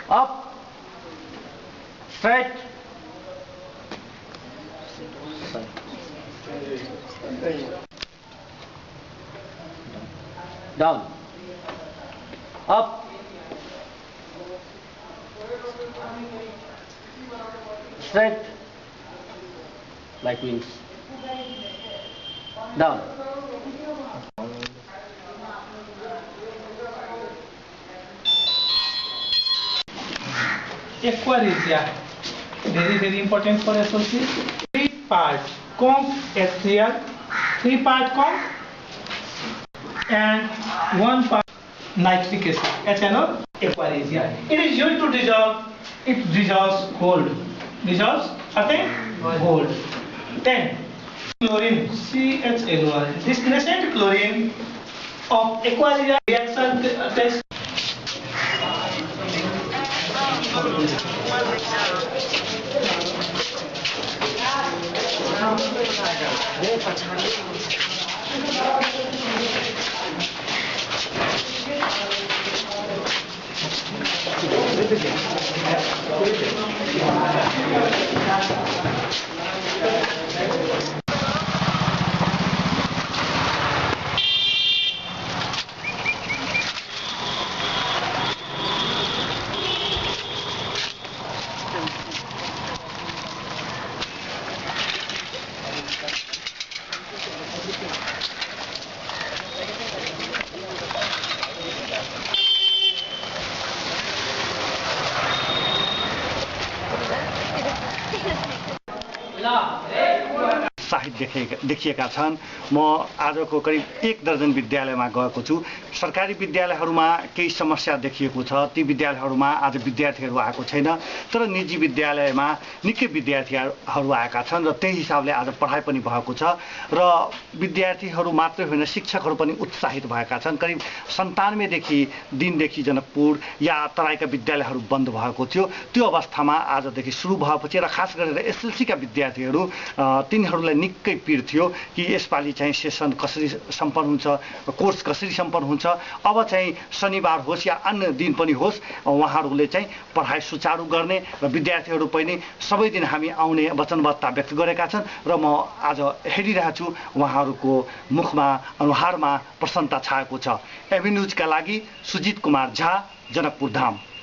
Up, straight, down, up, straight, like wings, down. Aquaresia, very important for SOC. 3 parts, conch atrial, 3 part conch, and 1 part nitric acid, HNO, aquaresia. It is used to dissolve, it dissolves gold. Dissolves, gold. Then, chlorine, CHLOR. This crescent chlorine of aquaresia reaction test. साहित्य देखिएका छन्। म आजको करिब 1 दर्जन विद्यालयमा गएको छु। सरकारी विद्यालयहरूमा केही समस्या देखिएको छ, ती विद्यालयहरूमा आज विद्यार्थीहरू आएको छैन, तर निजी विद्यालयमा निकै विद्यार्थीहरू आएका छन् र त्यही हिसाबले आज पढाइ पनि भएको छ र विद्यार्थीहरू मात्रै होइन शिक्षकहरू पनि उत्साहित भएका छन्। करिब 97 दिनदेखि जनकपुर या तराईका विद्यालयहरू बन्द भएको थियो। त्यो अवस्थामा आजदेखि सुरु भएपछि र खास गरेर एसएलसीका विद्यार्थीहरू तिनीहरूलाई निकै पीड थियो कि यसपालि चाहिँ सेसन कसरी सम्पन्न हुन्छ, कोर्स कसरी सम्पन्न हुन्छ। अब चाहिँ शनिबार होस् या अन्य दिन पनि होस्, उहाँहरूले चाहिँ पढाइ सुचारू गर्ने र विद्यार्थीहरू पनि सबै दिन हामी आउने वचनबद्धता व्यक्त गरेका छन् र म आज हेरिरहेको छु उहाँहरूको मुखमा अनुहारमा प्रसन्नता छाएको छ। एभी न्युजका लागि सुजित कुमार झा, जनकपुर धाम।